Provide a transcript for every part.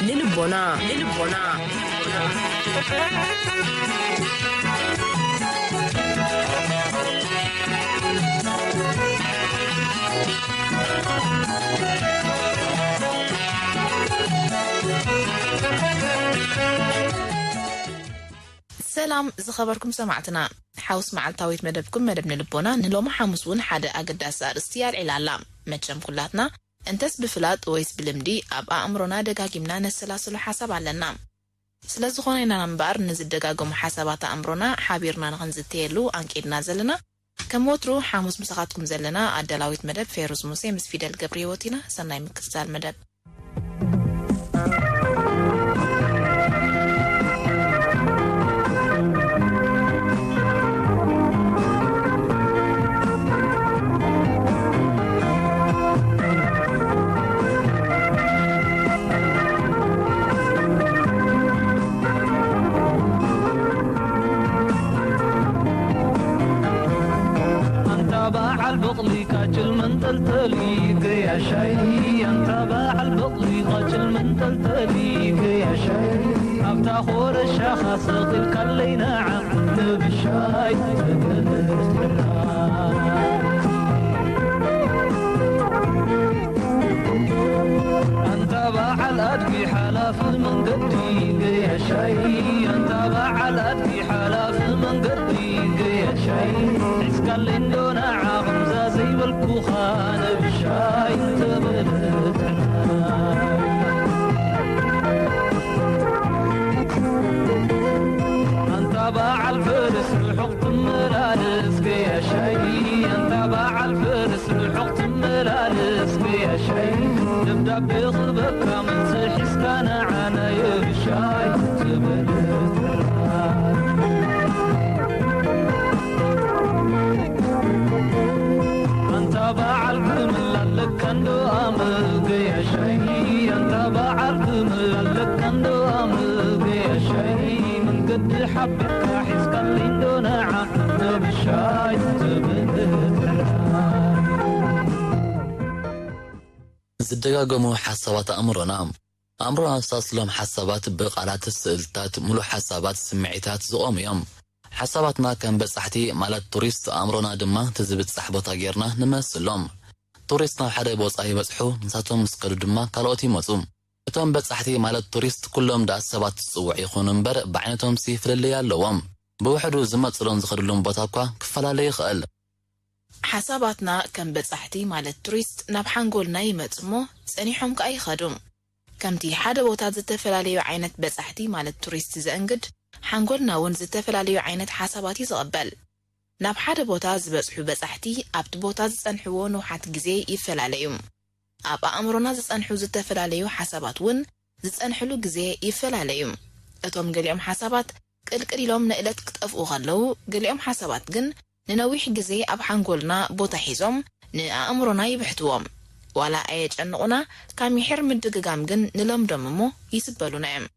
ንልቦና፣ ንልቦና። ሰላም ዝኸበርኩም ሰማዕትና። ሓውስ መዓልታዊት መደብኩም መደብ ንልቦና ንሎሚ ሓሙስ እውን ሓደ ኣገዳሲ ኣርእስቲ ኣልዒላ ኣላ። መቸም ኩላትና እንተስ ብፍላጥ ወይስ ብልምዲ ኣብ ኣእምሮና ደጋጊምና ነሰላስሎ ሓሳብ ኣለና። ስለ ዝኾነ ኢና እምበኣር ንዝደጋገሙ ሓሳባት ኣእምሮና ሓቢርና ንኽንዝተየሉ ኣንቂድና ዘለና። ከም ወትሩ ሓሙስ ምሳኻትኩም ዘለና ኣዳላዊት መደብ ፌሩዝ ሙሴ ምስ ፊደል ገብረ ህይወት ኢና። ሰናይ ምክትታል መደብ። ኣንታ በዓል ብቕሊ ካችል መንጠልጠሊ ገያሻይ፣ ኣንታ በዓል ብቕሊ ካችል መንጠልጠሊ ገያሻይ፣ ኣብታ ኾረሻኻ ሰቒልካለይ ንዓ ንብሻይ ትብል ኣንታ በዓል ኣድጊ ሓላፊ መንገዲ ገያሻይ፣ ኣንታ በዓል ኣድጊ ሓላፊ መንገዲ ገያሻይ፣ ሒዝካለይ እንዶ ንዓ ቕምዛ ዘይበልኩኻ ንብሻይ ትብል ኣንታ በዓል ፈረስ ርሑቕ ትመላለስ ገያሻይ፣ ኣንታ በዓል ፈረስ ርሑቕ ትመላለስ ገያሻይ፣ ደብዳቤ ክበካ መልሲ ሒዝካ ንዓና የብሻይ ትብል ኣንታ በዓል ግመል ኣለካ እንዶ ኣመል ገያሻይ፣ ኣንታ በዓል ግመል ኣለካ እንዶ ኣመል ገያሻይ፣ መንገዲ ሓቢርካ ሒዝካለይ እንዶ ንዓ ነብሻይ ትብል ዝደጋገሙ ሓሳባት ኣእምሮና። ኣእምሮና ዝሳስሎም ሓሳባት ብቓላት፣ ስእልታት፣ ምሉእ ሓሳባት፣ ስምዒታት ዝቖሙ እዮም። ሓሳባትና ከም በጻሕቲ ማለት ቱሪስት፣ ኣእምሮና ድማ እቲ ዝብጻሕ ቦታ ጌርና ንመስሎም። ቱሪስት ናብ ሓደ ቦታ ይበጽሑ፣ ንሳቶም ምስ ከዱ ድማ ካልኦት ይመጹ። እቶም በጻሕቲ ማለት ቱሪስት ኩሎም ደኣ ሰባት ዝጽውዕ ይኹኑ እምበር ብዓይነቶምሲ ፍልልይ ኣለዎም። ብውሕዱ ዝመጽሉን ዝኸድሉን ቦታ እኳ ክፈላለ ይኽእል። ሓሳባትና ከም በጻሕቲ ማለት ቱሪስት ናብ ሓንጎልና ይመጹ እሞ ጸኒሖም ከኣ ይኸዱ። ከምቲ ሓደ ቦታ ዝተፈላለዩ ዓይነት በጻሕቲ ማለት ቱሪስት ዘእንግድ፣ ሓንጎልና እውን ዝተፈላለዩ ዓይነት ሓሳባት እዩ ዝቕበል። ናብ ሓደ ቦታ ዝበጽሑ በጻሕቲ ኣብቲ ቦታ ዝጸንሕዎ ንውሓት ግዜ ይፈላለዩ። ኣብ ኣእምሮና ዝጸንሑ ዝተፈላለዩ ሓሳባት እውን ዝጸንሕሉ ግዜ ይፈላለዩ። እቶም ገሊኦም ሓሳባት ቅልቅል ኢሎም ንእለት ክጠፍኡ ከለዉ፣ ገሊኦም ሓሳባት ግን ንነዊሕ ግዜ ኣብ ሓንጎልና ቦታ ሒዞም ንኣእምሮና ይብሕትዎም። ዋላ ኣየጨንቑና፣ ካብ ምሒር ምድግጋም ግን ንለምዶም እሞ ይስበሉና እዮም።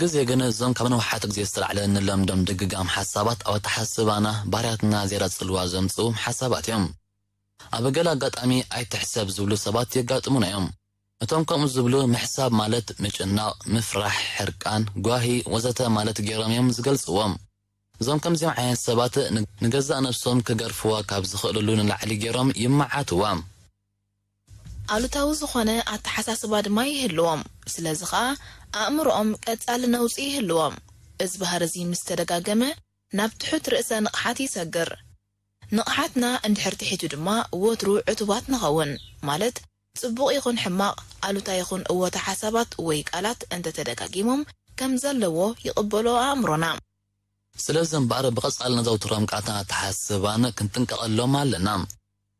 ግዜ ግን እዞም ካብ ነውሓት ግዜ ዝተላዕለ ንለምዶም ድግጋም ሓሳባት ኣብ ኣተሓስባና ባህርያትና ዜራ ጽልዋ ዘምጽኡ ሓሳባት እዮም። ኣብ ገለ ኣጋጣሚ ኣይትሕሰብ ዝብሉ ሰባት የጋጥሙና እዮም። እቶም ከምኡ ዝብሉ ምሕሳብ ማለት ምጭናቕ፣ ምፍራሕ፣ ሕርቃን፣ ጓሂ ወዘተ ማለት ገይሮም እዮም ዝገልጽዎም። እዞም ከምዚኦም ዓይነት ሰባት ን-፣ ንገዛእ ነብሶም ክገርፍዋ ካብ ዝኽእልሉ ንላዕሊ ገይሮም ይመዓትዋ። ኣሉታዊ ዝኾነ ኣተሓሳስባ ድማ ይህልዎም። ስለዚ ኸኣ ኣእምሮኦም ቀጻሊ ነውጺ ይህልዎም። እዚ ባህሪ እዚ ምስ ተደጋገመ ናብ ትሑት ርእሰ ንቕሓት ይሰግር። ንቕሓትና እንድሕር ትሒቱ ድማ ወትሩ ዕቱባት ንኸውን። ማለት ጽቡቕ ይኹን ሕማቕ፣ ኣሉታ ይኹን እወታ ሓሳባት ወይ ቃላት እንተተደጋጊሞም ከም ዘለዎ ይቕበሎ ኣእምሮና። ስለዚ እምበኣር ብቐጻሊ ነዘውትሮም ቃላትን ኣተሓስባን ክንጥንቀቐሎም ኣለና።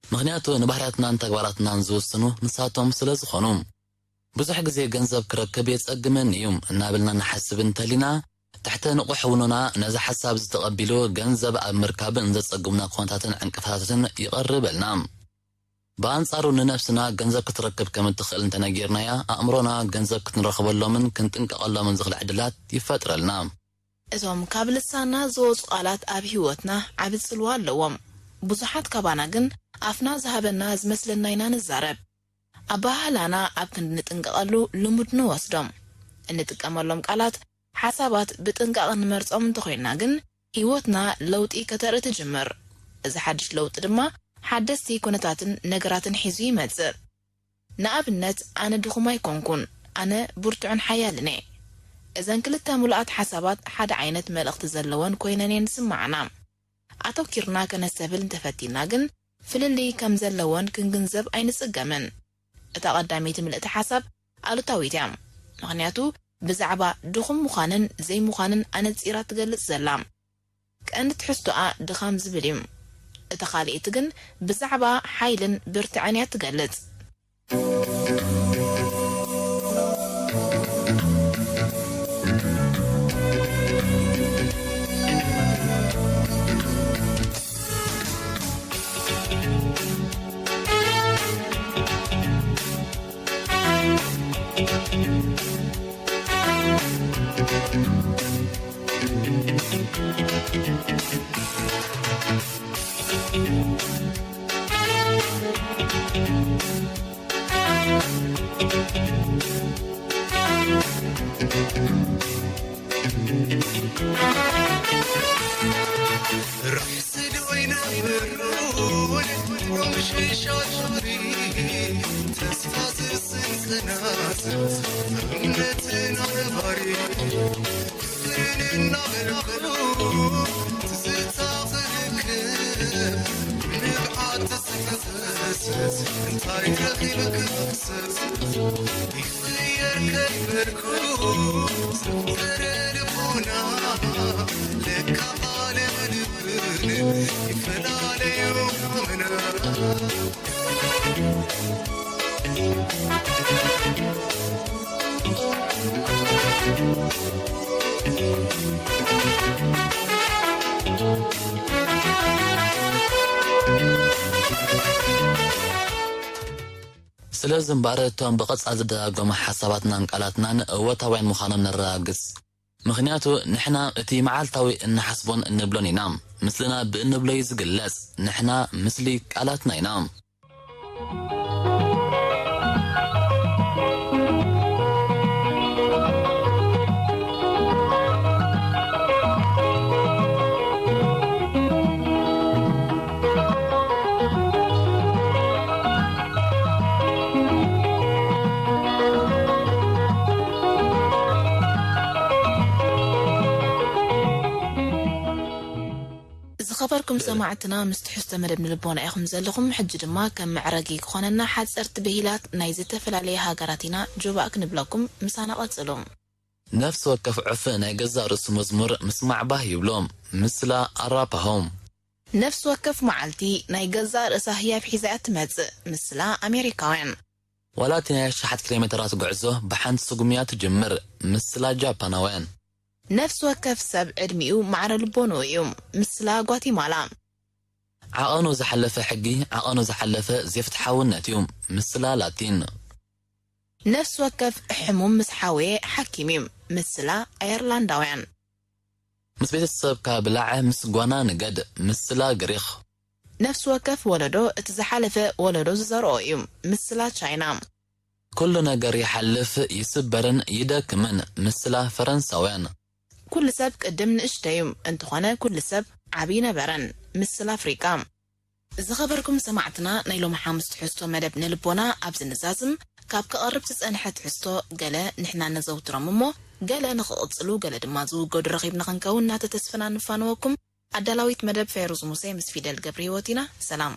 ምኽንያቱ ንባህርያትናን ተግባራትናን ዝውስኑ ንሳቶም ስለ ዝኾኑ። ብዙሕ ግዜ ገንዘብ ክረክብ የጸግመኒ እዩ እናበልና ንሓስብ እንተሊና፣ ትሕተ ንቑሕ ውኖና ነዚ ሓሳብ እዚ ተቐቢሉ ገንዘብ ኣብ ምርካብ ንዘጸግሙና ኩነታትን ዕንቅፋታትን ይቐርበልና። ብኣንጻሩ ንነብስና ገንዘብ ክትረክብ ከም እትኽእል እንተነጊርናያ፣ ኣእምሮና ገንዘብ ክትንረኽበሎምን ክንጥንቀቐሎምን ዝኽእል ዕድላት ይፈጥረልና። እቶም ካብ ልሳንና ዝወጹ ቃላት ኣብ ህይወትና ዓቢ ጽልዋ ኣለዎም። ብዙሓት ካባና ግን ኣፍና ዝሃበና ዝመስለና ኢና ንዛረብ። ኣበሃህላና ኣብ ክንዲ ንጥንቀቐሉ ልሙድ ንወስዶም። እንጥቀመሎም ቃላት፣ ሓሳባት ብጥንቃቐ ንመርጾም እንተኾይንና ግን ህይወትና ለውጢ ከተርኢ ትጅምር። እዚ ሓድሽ ለውጢ ድማ ሓደስቲ ኩነታትን ነገራትን ሒዙ ይመጽእ። ንኣብነት፣ ኣነ ድኹም ኣይኮንኩን፣ ኣነ ብርቱዕን ሓያልን እየ። እዘን ክልተ ምሉኣት ሓሳባት ሓደ ዓይነት መልእኽቲ ዘለወን ኮይነን እየን ዝስምዓና። ኣተኪርና ከነስተብህል እንተፈቲንና ግን፣ ፍልልይ ከም ዘለወን ክንግንዘብ ኣይንጽገምን። እታ ቀዳመይቲ ምልእቲ ሓሳብ ኣሉታዊት እያ። ምኽንያቱ፣ ብዛዕባ ድኹም ምዃንን ዘይምዃንን ኣነጺራ ትገልጽ ዘላ። ቀንዲ ትሕዝቶኣ ድኻም ዝብል እዩ። እታ ካልኣይቲ ግን ብዛዕባ ሓይልን ብርትዐን እያ ትገልጽ። ራሕሲ ዶ ይነብር ሮል ምሽሻ ቁሪ ተስፋ ዝስን ጽናት እምነትና ነባሪ ፍቅርን እናበልኩ ትዝታ ክልክም ንብዓት ተሰፈሰስ እንታይ ረኺበ ክመክሰስ ይቕየር ከይበልኩ ዝፍጠረ ልቦና ለካ ዓለም ልብን ይፈላለዩ ኣመና ስለዚ እምበኣር እቶም ብቐጻሊ ዝደጋገሙ ሓሳባትናን ቃላትናን እወታውያን ምዃኖም ነረጋግጽ። ምኽንያቱ ንሕና እቲ መዓልታዊ እንሓስቦን እንብሎን ኢና። ምስልና ብእንብሎ እዩ ዝግለጽ። ንሕና ምስሊ ቃላትና ኢና። ዝኸበርኩም ሰማዕትና፣ ምስ ትሕዝቶ መደብ ንልቦና ኢኹም ዘለኹም። ሕጂ ድማ ከም መዕረጊ ክኾነና ሓጸርቲ ብሂላት ናይ ዝተፈላለየ ሃገራት ኢና ጆባእ ክንብለኩም። ምሳና ቀጽሉ። ነፍሲ ወከፍ ዑፍ ናይ ገዛእ ርእሱ መዝሙር ምስማዕ ባህ ይብሎ። ምስላ ኣራፓሆ። ነፍሲ ወከፍ መዓልቲ ናይ ገዛእ ርእሳ ህያብ ሒዛ እያ ትመጽእ። ምስላ ኣሜሪካውያን። ዋላ እቲ ናይ ኣሽሓት ኪሎ ሜተራት ጉዕዞ ብሓንቲ ስጉሚ እያ ትጅምር። ምስላ ጃፓናውያን። ነፍሲ ወከፍ ሰብ ዕድሚኡ ማዕረ ልቦንኡ እዩ። ምስላ ጓቲማላ። ዓቐኑ ዝሓለፈ ሕጊ፣ ዓቐኑ ዝሓለፈ ዘይፍትሓውነት እዩ። ምስላ ላቲን። ነፍሲ ወከፍ ሕሙም ምስ ሓወየ ሓኪም እዩ። ምስላ ኣየርላንዳውያን። ምስ ቤተሰብካ ብላዕ፣ ምስ ጓና ንገድ፣ ምስላ ግሪኽ። ነፍሲ ወከፍ ወለዶ እቲ ዝሓለፈ ወለዶ ዝዘርኦ እዩ። ምስላ ቻይና። ኩሉ ነገር ይሓልፍ፣ ይስበርን ይደክምን፣ ምስላ ፈረንሳውያን። ኩሉ ሰብ ቅድም ንእሽተይ እዩ፣ እንተኾነ ኩሉ ሰብ ዓብዪ ነበረን። ምስላ ኣፍሪቃ። ዝኸበርኩም ሰማዕትና፣ ናይ ሎሚ ሓሙስ ትሕዝቶ መደብ ንልቦና ኣብዚ ንዛዝም። ካብ ክቐርብ ዝጸንሐ ትሕዝቶ ገለ ንሕና ነዘውትሮም እሞ፣ ገለ ንኽቕጽሉ፣ ገለ ድማ ዝውገዱ ረኺብና ክንከውን እናተተስፈና ንፋነወኩም። ኣዳላዊት መደብ ፌሩዝ ሙሴ ምስ ፊደል ገብረ ህይወት ኢና። ሰላም።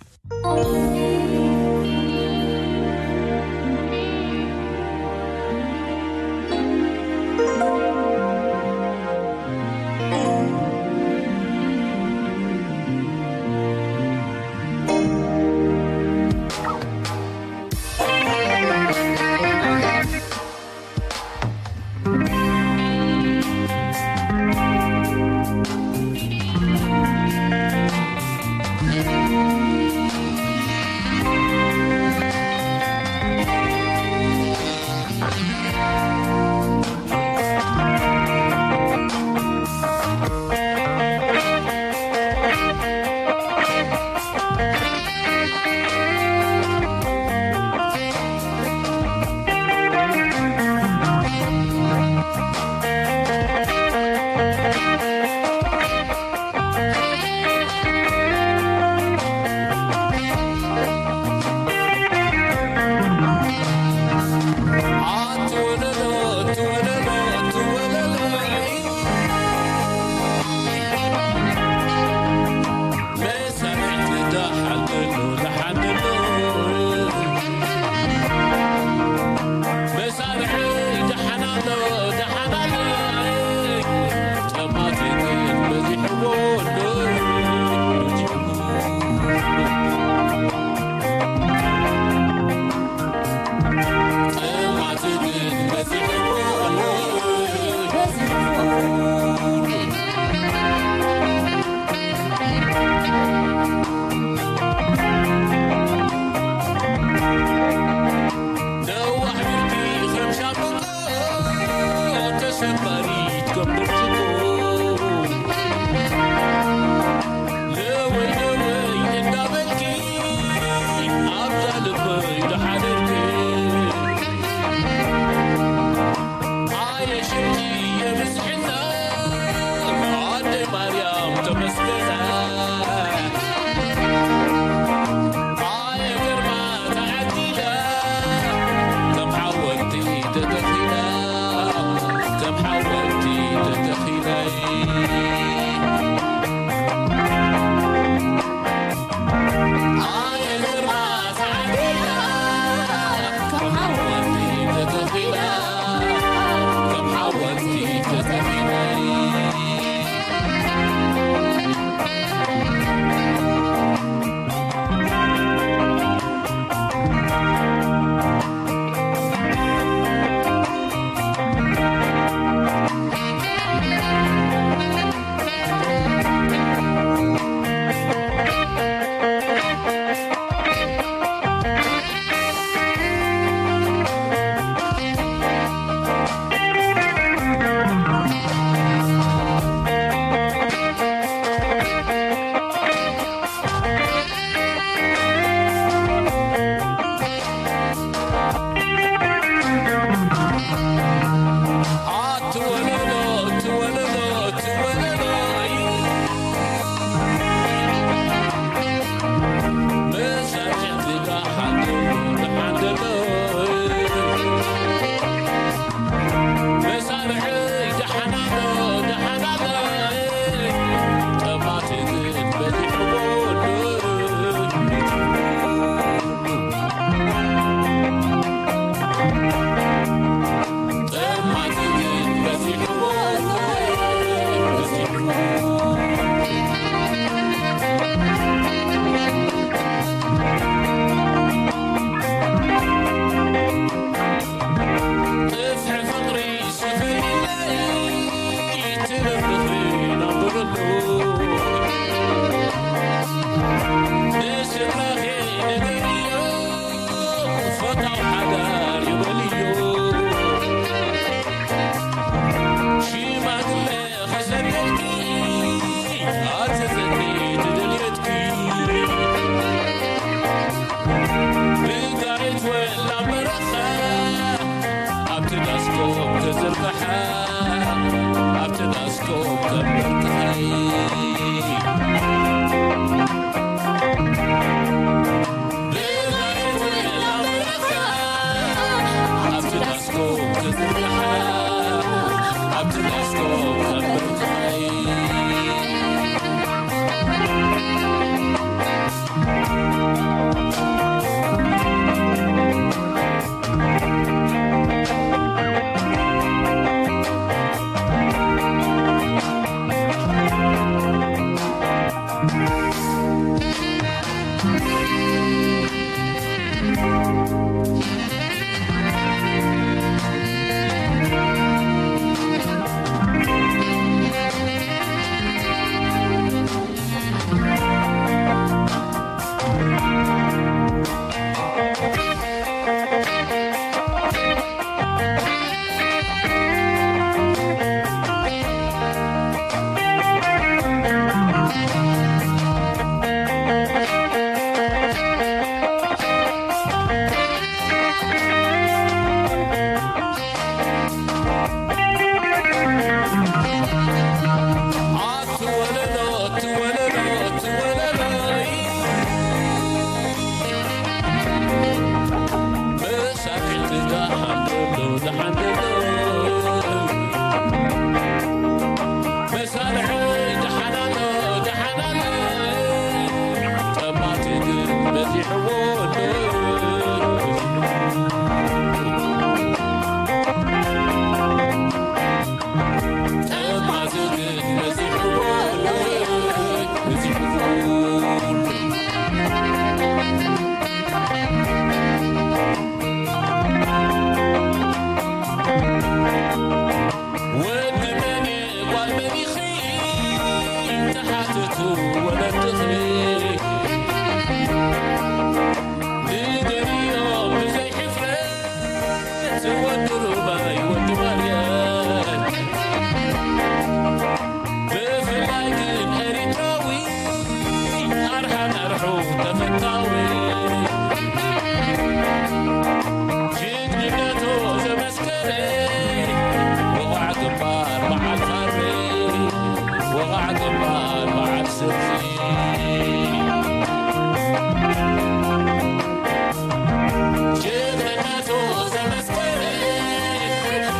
ጅግንነቱ ዘመስከረ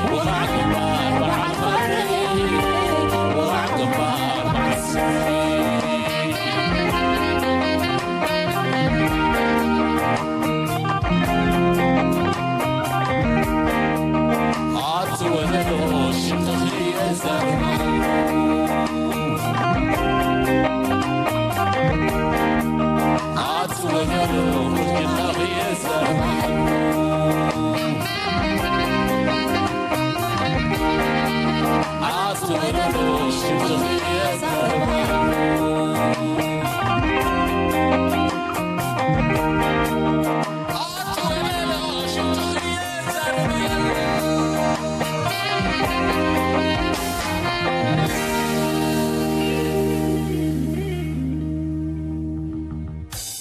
ውቓዕ ግንባር በዓል ፋሪ፣ ውቓዕ ግንባር በዓል